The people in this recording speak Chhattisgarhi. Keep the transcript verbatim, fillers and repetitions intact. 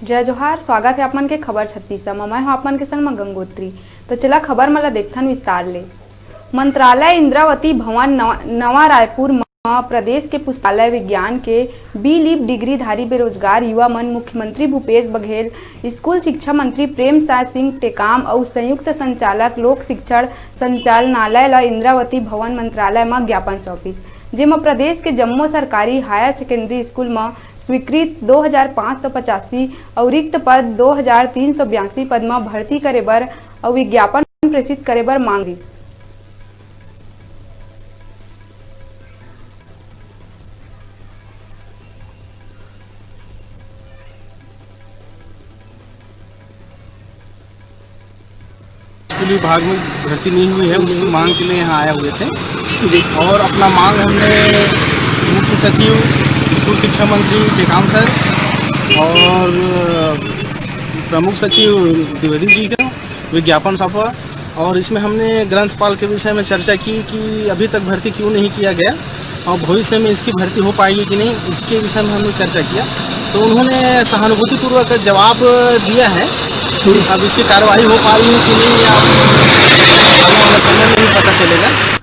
जय जोहार, स्वागत हे आप मन के खबर छत्तीस म। मैं हूं आप मन के संग म गंगोत्री। तो चला खबर मन ला देखथन विस्तार ले। मंत्रालय इंद्रावती भवन नवा, नवा रायपुर म प्रदेश के पुस्तकालय विज्ञान के बी लिप डिग्रीधारी बेरोजगार युवा मन मुख्यमंत्री भूपेश बघेल, स्कूल शिक्षा मंत्री प्रेमसाय सिंह टेकाम अउ संयुक्त संचालक लोक शिक्षण संचालनालय ल इंद्रावती भवन मंत्रालय म ज्ञापन सौंपिस, जेमा प्रदेश के जम्मो सरकारी हायर सेकेंडरी स्कूल म स्वीकृत दो हजार पाँच सौ पचासी अउ रिक्त पद दो हजार तीन सौ बयासी पद म भर्ती करे बर अउ विज्ञापन प्रेषित करे बर मांग रिस। स्कूल विभाग में भर्ती नहीं हुई है, उसकी मांग के लिए यहाँ आए हुए थे। जी। और अपना मांग हमने मुख्य सचिव, स्कूल शिक्षा मंत्री टेकाम सर और प्रमुख सचिव द्विवेदी जी का विज्ञापन सौंपा। और इसमें हमने ग्रंथपाल के विषय में चर्चा की कि अभी तक भर्ती क्यों नहीं किया गया और भविष्य में इसकी भर्ती हो पाएगी कि नहीं, इसके विषय में हमने चर्चा किया। तो उन्होंने सहानुभूतिपूर्वक जवाब दिया है। अब इसकी कार्यवाही हो पा रही है कि नहीं, आप आने वाला समय में ही पता चलेगा।